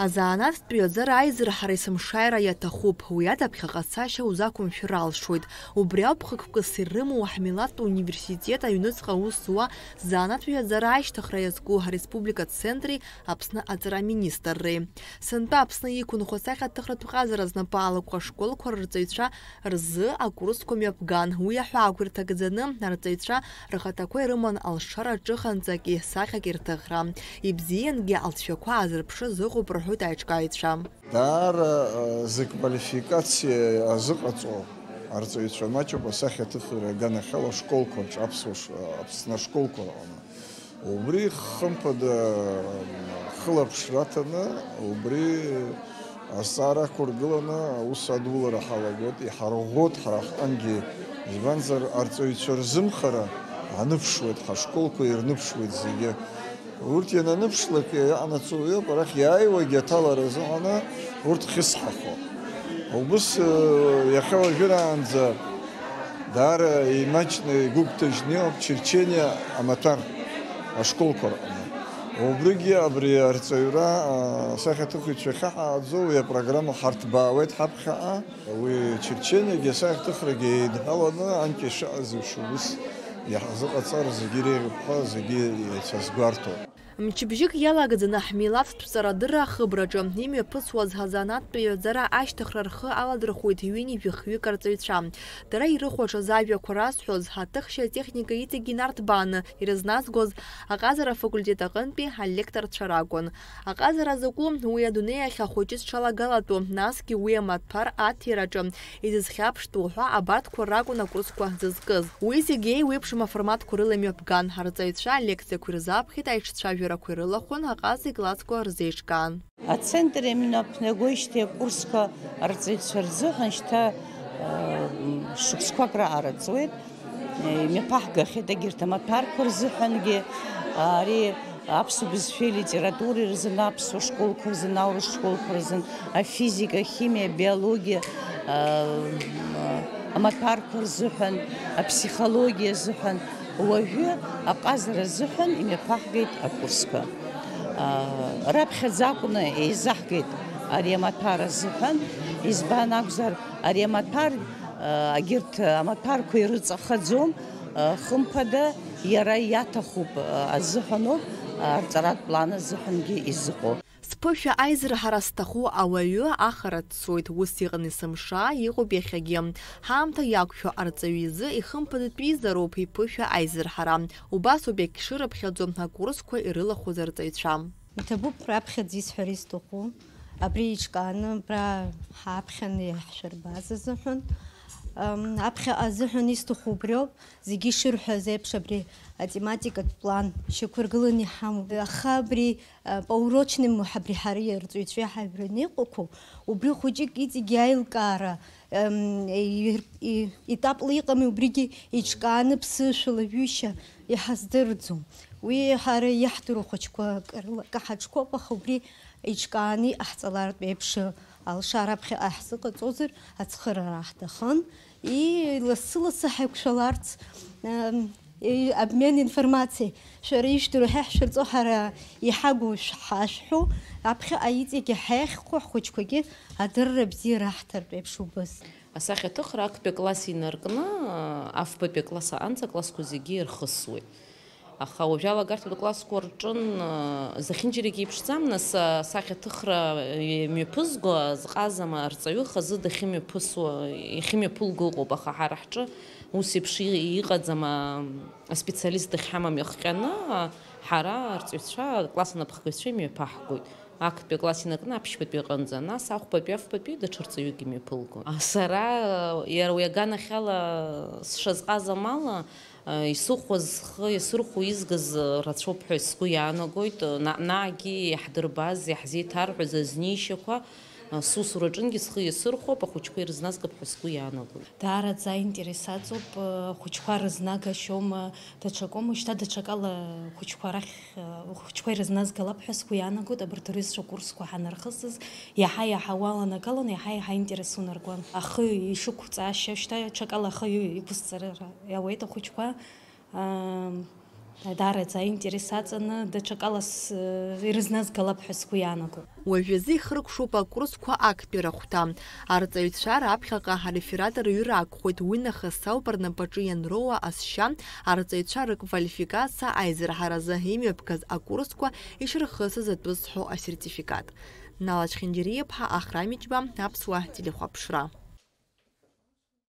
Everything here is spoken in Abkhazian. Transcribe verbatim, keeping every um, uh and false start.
Азанааҭтәи аӡара аизырҳара есымшааира иаҭахуп, уи ада ԥхьаҟа цашьа узақәымшәар алшоит. Убри ауп хықәкыс ирымоу ҳмилаҭтә университет аҩныҵҟа аус зуа, ззанааҭтәи аӡара ашьҭыхра иазку ҳреспубликатә центри Аԥсны аҵара аминистрреи. Сынтәа Аԥсны иқәынхо асахьаҭыхратә ҟазара знапы алаку ашколқәа рырҵаҩцәа рзы акурсқәа мҩаԥган. Уи аҳәаақәа ирҭагӡаны, арҵаҩцәа рхаҭақәа ирыман алшара аҿыханҵаки сахьаки рҭыхра. Ибзиангьы алҵшәақәа аазырԥшыз ыҟоуп, рҳәоит аиҿкааҩцәа. Даара, э, зыквалификациа азыҟаҵо арҵаҩцәа маҷуп асахьаҭыхра аганахьала ашколқәа рҿы, аԥсуа ш-, Аԥсны ашколқәа рҟны. Убри, хымԥада, хылаԥшра аҭаны, убри азҵаара ақәыргыланы аус адулара ҳалагоит, иҳарӷәӷәоит ҳара ҳҟынгьы, избанзар, арҵаҩцәа рзымхара аныԥшуеит, ҳашколқәа ирныԥшуеит зегьы. Урҭ иананыԥшлак иаҟанаҵо уиоуп, арахь иааиуагьы аҭалара азыҳәаны урҭ хьысҳахо. Убыс, э, иахьа уажәраанӡа даара имаҷны, игәыгәҭажьны иҟоуп Чечениа амаҭәар ашколқәа рҟны. Убригьы абри арҵаҩра, а, асахьаҭыхыҩцәа ахьаҳааӡо, уи апрограмма ҳарҭбаауеит ҳаԥхьаҟа. Уи Чечениагьы асахьаҭыхрагьы еидҳәаланы анкьа ишыҟаз еиԥш убыс иаҳзыҟаҵар зегьы иреиӷьуп ҳәа зегьы еицәазгәарҭоит. Мчыбжьык иалагӡаны ҳмилаҭтә ҵарадырра ахыбраҿы имҩаԥысуаз ҳазанааҭтәи аӡара ашьҭыхра рхы аладырхәуеит ҩынҩажәи хҩык арҵаҩцәа. Дара ирыхәаҽыз ажәақәа разҳәоз, аҭыхшьа атехника иҵегь инарҭбааны ирызназгоз аҟазара афакультет аҟынтәи алекторцәа ракәын. Аҟазара закәу, уи адунеи ахь ахәыҷы зҽалагалатәу, насгьы уи амаҭәар аҭираҿы изызхьаԥштәу ҳәа абарҭқәа ракәын акурсқәа зызкыз. Уи зегь еиуеиԥшым аформатқәа рыла имҩаԥган, арҵаҩцәа алекциақәа ирзаԥхьеит, аиҿцәажәарақәа ирылахәын, аҟаза иклассқәа рзеиҿкаан. Ацентр имҩаԥнагоижьҭеи акурсқәа арҵаҩцәа рзыҳәан шьҭа, э, шықәсқәак раҟара ҵуеит. Имҩаԥаҳгахьеит егьырҭ амаҭәарқәа рзыҳәангьы, ари аԥсуа бызшәеи литературеи рзын, аԥсуа школқәа рзын, аурыс школқәа рзын, афизика, ахимиа, абиологиа, а, амаҭәарқәа рзыҳәан, аԥсихологиа азыҳәан, уажәы аҟазара азыҳәан имҩаԥаҳгеит акурсқәа. А, раԥхьаӡа акәны еизаҳгеит ари амаҭәар азыҳәан, избан акәзар, ари амаҭәар, а, агьырҭ амаҭәарқәа ирыҵахаӡом, а, хымԥада, иара иаҭахуп, а, азыҳәаноуп, а, арҵаратә план азыҳәангьы изыҟоу. Сԥышәа аизырҳара зҭаху ауаҩы ахара дцоит, ус иҟан есымша, иҟоуп иахьагьы. Ҳаамҭа иақәшәо арҵаҩы изы ихымԥадатәизароуп иԥышәа аизырҳара. Убасоуп иагьшырыԥхьаӡо акурсқәа ирылахәыз арҵаҩцәа. Иҭабуп раԥхьаӡа исҳәара исҭаху. Абри еиҿкааны абра ҳаԥхьаны иаҳшәырбаз азыҳәан, ам, аԥхьаҟа азыҳәан исҭаху убриоуп, зегьы ишырҳәаз еиԥш абри атематикатә план шьақәыргыланы иҳамоуп. Аха абри, а, поурочным абри ҳара арҵаҩцәеи ҳаҩраны иҟақәоу, убри хәыҷык иҵегь аилкаара, ам, и-, и-, етапла иҟами, убригьы еиҿкааны ԥсышәала ҩышьа иҳаздырӡом. Уи ҳара иаҳдыруа хәыҷқәа акы рыла-, акы ҳаҿқәоуп, аха убри еиҿкааны иҟаҳҵалартә еиԥш алшара аԥхьаҟа ҳзыҟаҵозар, ацхыраара ҳҭахын. И, лассы-лассы ҳаиқәшәаларц, ам, и, обмен информацией. Шәара ишәдыруа ҳәа ҳшәырҵо, ҳара иҳагу шә-, ҳашәҳәо, аԥхьаҟа иҵегьы ҳаиӷьхо, ҳхәыҷқәагьы адырра бзиа раҳҭартә еиԥш убыс. Асахьаҭыхра актәи акласс инаркны, афбатәи акласс аҟанӡа аклассқәа зегьы ирхысуеит. Аха уажәы алагарҭатә классқәа рҿын, зехьынџьарагьы еиԥшӡам, нас, асахьаҭыхра имҩаԥызго, зҟазам арҵаҩы хазы дахьымҩаԥысуа, иахьымҩаԥылго ыҟоуп, аха ҳара ҳҿы ус еиԥш и-, иҟаӡам, а, аспециалист дахьҳамам иахҟьаны, ҳара арҵаҩцәа, акласс анапхгаҩцәа имҩаԥаҳгоит. Актәи акласс инаркны аԥшьбатәи аҟынӡа, нас ахәбатәи, афбатәи даҽа рҵаҩык имҩаԥылгон. Сара, иара уи аганахьала сшазҟазам ала, исыхәоз, схы иасырхәо изгаз рацәоуп ҳәа сгәы иаанагоит. Наҟ-наҟгьы иаҳдырбаз, иаҳзеиҭарҳәаз азнеишьақәа, сусураҿынгьы схы иасырхәап, ахәыҷқәа ирызназгап ҳәа сгәы иаанагоит. Даараӡа аинтерес аҵоуп, ахәыҷқәа рызнагашьоума, даҽакоума, шьҭа даҽакала ахәыҷқәа рахь, ахәыҷқәа ирызназгалап ҳәа сгәы иаанагоит, абарҭ рҩызцәа курсқәа ҳанархысыз, иаҳа-иаҳа уаланагалон, иаҳа-иаҳа аинтерес унаргон. Ахы ишықәҵаашьа, шьҭа ҽакала ахы иқәысҵарыра иауеит ахәыҷқәа. Ам, Даараӡа аинтерес аҵаны, даҽакала с-, ирызназгалап ҳәа сгәы иаанагоит. Уажәазы ихыркәшоуп акурсқәа актәи рахәҭа. Арҵаҩцәа раԥхьаҟа ареферат рҩы ракәхоит, уи нахыс ауп рнапаҿы ианроуа асшьа, арҵаҩцәа рыквалификациа аизырҳаразы имҩаԥгаз акурсқәа ишырхысыз атәы зҳәо асертификат. Нала Чхьынџьариа-ԥҳа, Ахрам Иџьба, Аԥсуа телехәаԥшра.